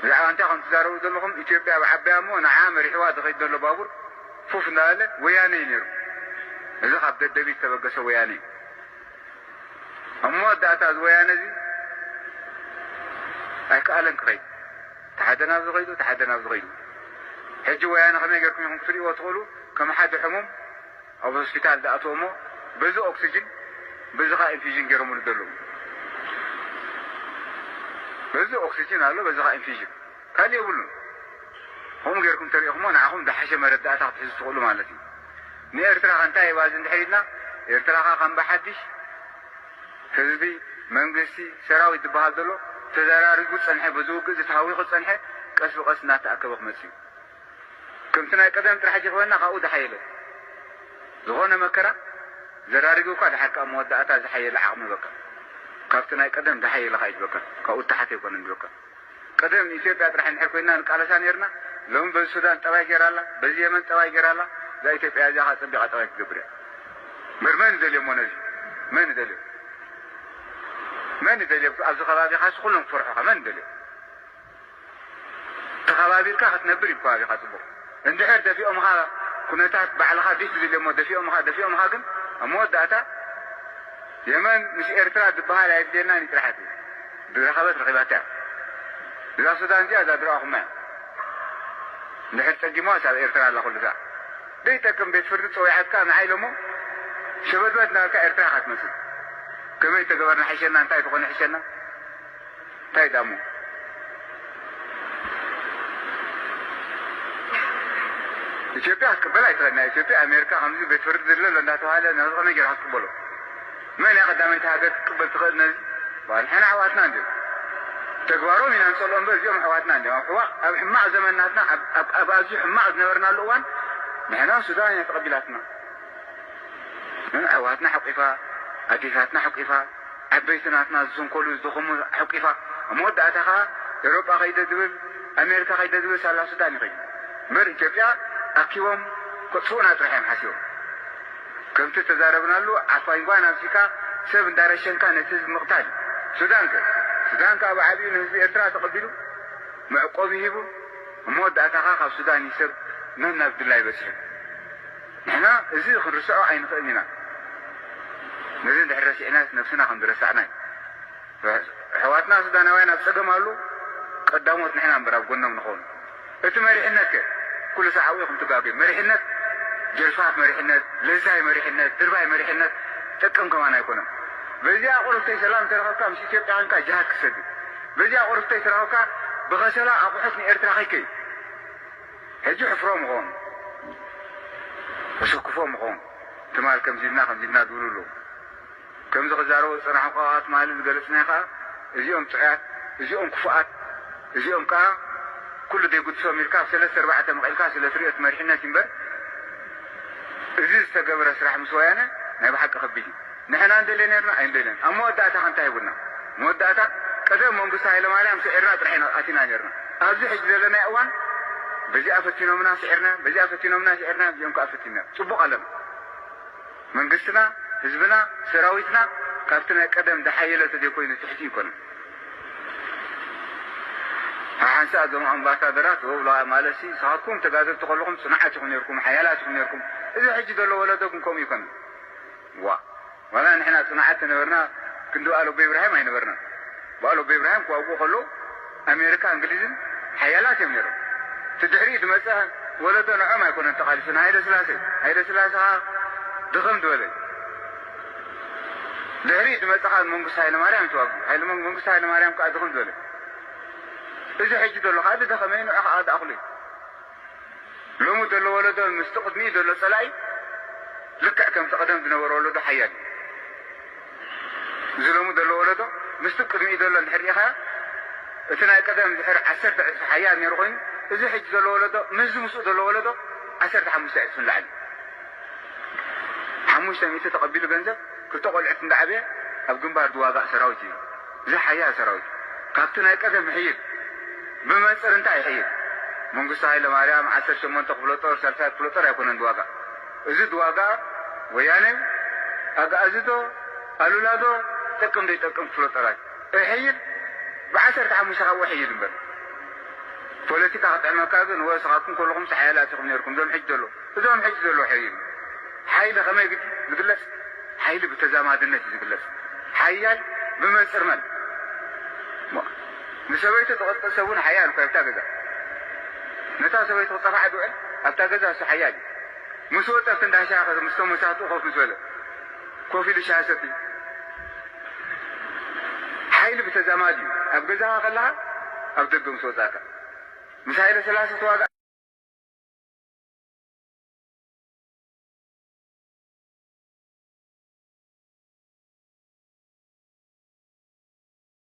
ብዛዕባ እንታይ ከም ትዛረቡ ዘለኹም፣ ኢትዮጵያ ብዓባያ እሞ ንዓ መሪሕዋ ዝኸይድ ዘሎ ባቡር ፉፍ እንዳበለ ወያነ እዩ ነይሩ። እዚ ካብ ደደቢት ዝተበገሰ ወያነ እዩ። ኣብ መወዳእታ እዚ ወያነ እዚ ኣይከኣለን ክኸይድ። ተሓደ ናብ ዝኸይዱ፣ ተሓደ ናብ ዝኸይዱ። ሕጂ ወያነ ከመይ ጌርኩም ኢኹም ክትርእይዎ ትኽእሉ? ከም ሓደ ሕሙም ኣብ ሆስፒታል ዝኣትዎ እሞ በዚ ኦክሲጅን፣ በዚ ኸኣ ኢንፊዥን ገይሮምሉ ዘለዉ። በዚ ኦክሲጅን ኣሎ፣ በዚ ኸኣ ኢንፊዥን። ካልእ የብሉን። ከምኡ ጌርኩም ተሪእኹሞ ንዓኹም ዝሓሸ መረዳእታ ክትሕዙ ትኽእሉ ማለት እዩ። ንኤርትራ ከ እንታይ ይባዝ እንድሕር ኢልና፣ ኤርትራ ከ ከም ብሓድሽ ህዝቢ፣ መንግስቲ፣ ሰራዊት ዝበሃል ዘሎ ተዘራሪጉ ጸንሐ፣ በዚ ውግእ እዚ ተሃዊኹ ጸንሐ፣ ቀስ ብቐስ እናተኣከበ ክመጽእ እዩ። ከምቲ ናይ ቀደም ጥራሕ ጀኽበና ካብኡ ዝሓየለ ዝኾነ መከራ ዘራሪጉ እኳ ድሓር ከኣ መወዳእታ ዝሓየለ ዓቕሚ በካ። ካብቲ ናይ ቀደም ዝሓየለ ከኣ ይበካ። ካብኡ ተሓተ ኣይኮነን ዝበካ። ቀደም ኢትዮጵያ ጥራሕ እንድሕር ኮይና ንቃለሳ ነርና፣ ሎሚ በዚ ሱዳን ጠባይ ገይራ ኣላ፣ በዚ የመን ጠባይ ገይራ ኣላ፣ እዛ ኢትዮጵያ እዚኣ ከኣ ጸቢቓ ጠባይ ክትገብር እያ። እምበር መን ይደልዮ እሞ ነዚ? መን ይደልዮ? መን ይደልዮ? ኣብዚ ከባቢኻስ ኩሎም ክፈርሑኻ መን ይደልዮ? ተኸባቢርካ ክትነብር እዩ ከባቢኻ ጽቡቕ። እንድሕር ደፊኦምኻ ኩነታት ባዕልኻ ዲስ ዝብል እሞ ደፊኦምኻ፣ ደፊኦምኻ ግን ኣብ መወዳእታ የመን ምስ ኤርትራ ዝበሃል ኣየድልየናን እዩ ጥራሕ እቲ ዝረኸበት ረኺባታ እያ። እዛ ሱዳን እዚኣ እዛ ዝረኣኹማ እያ። እንድሕር ጸጊማስ ኣብ ኤርትራ ኣላ ኩሉ ሰዓት። ዘይጠቅም ቤት ፍርዲ ጸዊዓትካ ንዓይ ኢሎሞ ሸበድበድ እናበልካ ኤርትራ ኢኻ ትመጽእ። ከመይ ተገበርና ሕሸና፣ እንታይ ተኾነ ሕሸና? እንታይ ዳሞ? ኢትዮጵያ ክትቅበል ኣይትኽእልን። ኢትዮጵያ ኣሜሪካ ከምዚ ቤት ፍርዲ ዘሎ ኣሎ እንዳተባሃለ ናብ ዝኾነ ጌርካ ክትቅበሎ። መን እያ ቀዳመይቲ ሃገር ክትቅበል ትኽእል ነዚ? ዋ፣ ንሕና ኣሕዋትና እንድዮም። ተግባሮም ኢና ንጸልኦ እምበር እዚኦም ኣሕዋትና እንድዮም። ኣብ ሕዋ-፣ ኣብ ሕማቕ ዘመን ናትና፣ ኣብ፣ ኣብ፣ ኣብ ኣዝዩ ሕማቕ ዝነበርናሉ እዋን ንሕና ሱዳን እያ ተቐቢላትና። ኣሕዋትና ሓቂፋ፣ ኣዴታትና ሓቂፋ፣ ዓበይቲ ናትና ዝሰንከሉ ዝደኸሙ ሓቂፋ፣ ኣብ መወዳእታ ኸዓ ኤውሮጳ ከይደ ዝብል፣ ኣሜሪካ ከይደ ዝብል ሳላ ሱዳን ይኸይድ። እምበር ኢትዮጵያ ኣኪቦም ከጥፍኡና ጥራሕ እዮም ሓሲቦም። ከምቲ ተዛረብናሉ፣ ዓፋኝ ጓን ኣምሲካ ሰብ እንዳረሸንካ ነቲ ህዝቢ ምቕታል እዩ። ሱዳን ከ? ሱዳን ከኣ ብዓቢኡ ንህዝቢ ኤርትራ ተቐቢሉ መዕቆቢ ሂቡ፣ ኣብ መወዳእታ ኸዓ ካብ ሱዳን ይሰብ ነናብ ድላይ በጺሑ። ንሕና እዚ ክንርስዖ ኣይንኽእልን ኢና። ነዚ እንድሕር ረሲዕናስ ነብስና ከም ዝረሳዕና እዩ። ኣሕዋትና ሱዳናውያን ኣብ ጸገም ኣሉ፣ ቀዳሞት ንሕና እምበር ኣብ ጎኖም ንኸውን። እቲ መሪሕነት ከ? ኩሉ ሳዕ ኣብኡ ኢኹም ትጋገዩ። መሪሕነት ጀልፋፍ መሪሕነት፣ ለዛይ መሪሕነት፣ ድርባይ መሪሕነት ጠቅም ከማን ኣይኮነን። በዚኣ ቁርፍተይ ሰላም ተረኸብካ ምስ ኢትዮጵያ ኮንካ ጅሃድ ክሰግድ። በዚኣ ቁርፍተይ ተረኸብካ ብኸሰላ ኣቑሑት ንኤርትራ ከይከይድ። ሕጂ ሕፍሮ ምኾን፣ ተሰክፎ ምኾን። ትማል ከምዚ ኢልና ከምዚ ኢልና ዝብሉ ኣለዉ። ከምዚ ክዛረቡ ዝጸናሑ ከኣ ትማሊ ዝገለጽናዮ ከኣ እዚኦም ጥዑያት፣ እዚኦም ክፉኣት፣ እዚኦም ከኣ ኩሉ ዘይጉድሶም ኢልካ ኣብ ሰለስተ ኣርባዕተ መቒልካ ስለ ትሪኦ እቲ መሪሕነት እዩ እምበር እዚ ዝተገብረ ስራሕ ምስ ወያነ ናይ ብሓቂ ከቢድ እዩ። ንሕና እንደልዮ ነርና ኣይንደልዮን። ኣብ መወዳእታ ከ እንታይ ሂቡና? መወዳእታ ቀደም መንግስቱ ሃይለማርያም ስዒርና ጥራሕ ኢና ኣቲና ነርና። ኣብዚ ሕጂ ዘለናዮ እዋን በዚኣ ፈቲኖምና ስዒርና፣ በዚኣ ፈቲኖምና ስዒርና፣ እዚኦም ከኣ ፈቲና። ጽቡቕ ኣለና። መንግስትና፣ ህዝብና፣ ሰራዊትና ካብቲ ናይ ቀደም ዝሓየለ ተዘይኮይኑ ትሕቲ ይኮነ። ሓሓንሳ እዞም ኣምባሳደራት ወብላ ማለትሲ ንስኻትኩም ተጋደልቲ ከለኹም ጽኑዓት ኢኹም ነርኩም፣ ሓያላት ኢኹም ነርኩም። እዚ ሕጂ ዘሎ ወለዶ ግን ከምኡ ይኮነ። ዋ፣ ዋላ ንሕና ጽኑዓት ተነበርና ክንዲ በዓል ኣቦ ኢብራሂም ኣይነበርናን። በዓል ኣቦ ኢብራሂም ክዋግኡ ከለዉ ኣሜሪካ እንግሊዝን ሓያላት እዮም ነይሮም። እቲ ድሕሪኡ ዝመጸ ወለዶ ንዖም ኣይኮነን ተቓሊሱ፣ ንሃይለ ስላሴ። ሃይለ ስላሴ ከኣ ድኽም ዝበለ እዩ። ድሕሪኡ ዝመጸ ከኣ መንግስቱ ሃይለ ማርያም እዩ ተዋግኡ። ሃይለ መን-፣ መንግስቱ ሃይለ ማርያም ከኣ ድኽም ዝበለ። እዚ ሕጂ ዘሎ ከኣ ዝደኸመ እዩ፣ ንዑ ከኣ ዝኣኽሎ እዩ። ሎሚ ዘሎ ወለዶ ምስቲ ቅድሚኡ ዘሎ ጸላኢ ልክዕ ከምቲ ቀደም ዝነበረ ወለዶ ሓያል እዩ። እዚ ሎሚ ዘሎ ወለዶ ምስቲ ቅድሚኡ ዘሎ እንድሕር ርኢኻዮ፣ እቲ ናይ ቀደም ድሕሪ ዓሰርተ ዕጽፊ ሓያል ነይሩ ኮይኑ፣ እዚ ሕጂ ዘሎ ወለዶ ምስዚ ምስኡ ዘሎ ወለዶ ዓሰርተ ሓሙሽተ ዕጽፊ ንላዕሊ እዩ። ሓሙሽተ ሚእቲ ተቐቢሉ ገንዘብ ክልተ ቆልዑት እንዳዓበየ ኣብ ግንባር ዝዋጋእ ሰራዊት እዩ። እዚ ሓያል ሰራዊት ካብቲ ናይ ቀደም ይሕይል። ብመንጽር እንታይ ይሕይል? መንግስቱ ሃይለ ማርያም ዓሰርተ ሸሞንተ ክፍለ ጦር፣ ሳልሳይ ክፍለ ጦር ኣይኮነን ዝዋጋእ። እዚ ዝዋጋእ ወያነ፣ ኣግኣዚ ዶ፣ ኣሉላ ዶ፣ ጠቅም ዘይጠቅም ክፍለ ጦራት ይሕይል። ብዓሰርተ ሓሙሽተ ካብኡ ይሕይል እምበር። ፖለቲካ ክጥዕመካ ግን፣ ወ-፣ ንስኻትኩም ከለኹም ሓያላት ኢኹም ነይርኩም። እዞም ሕጂ ዘለዉ፣ እዞም ሕጂ ዘለዉ ሓይሊ፣ ሓይሊ ከመይ ግድ-፣ ዝግለጽ? ሓይሊ ብተዛማድነት እዩ ዝግለጽ። ሓያል ብመንጽር መን? እሞ ንሰበይቱ ትቐጥቕጥ ሰብ እውን ሓያል እኮ ኣብታ ገዛ። ነታ ሰበይቱ ክጸፍዓ ዝውዕል ኣብታ ገዛ እሱ ሓያል እዩ። ምስ ወጸ ኣብቲ እንዳ ሻሂ፣ ምስቶም መሳትኡ ኮፍ ምስ በለ፣ ኮፍ ኢሉ ሻሂ ሰትዩ። ሓይሊ ብተዛማዲ እዩ። ኣብ ገዛኻ ከለኻ፣ ኣብ ደገ ምስ ወጻእካ። ምስ ሃይለ ስላሴ ተዋጋ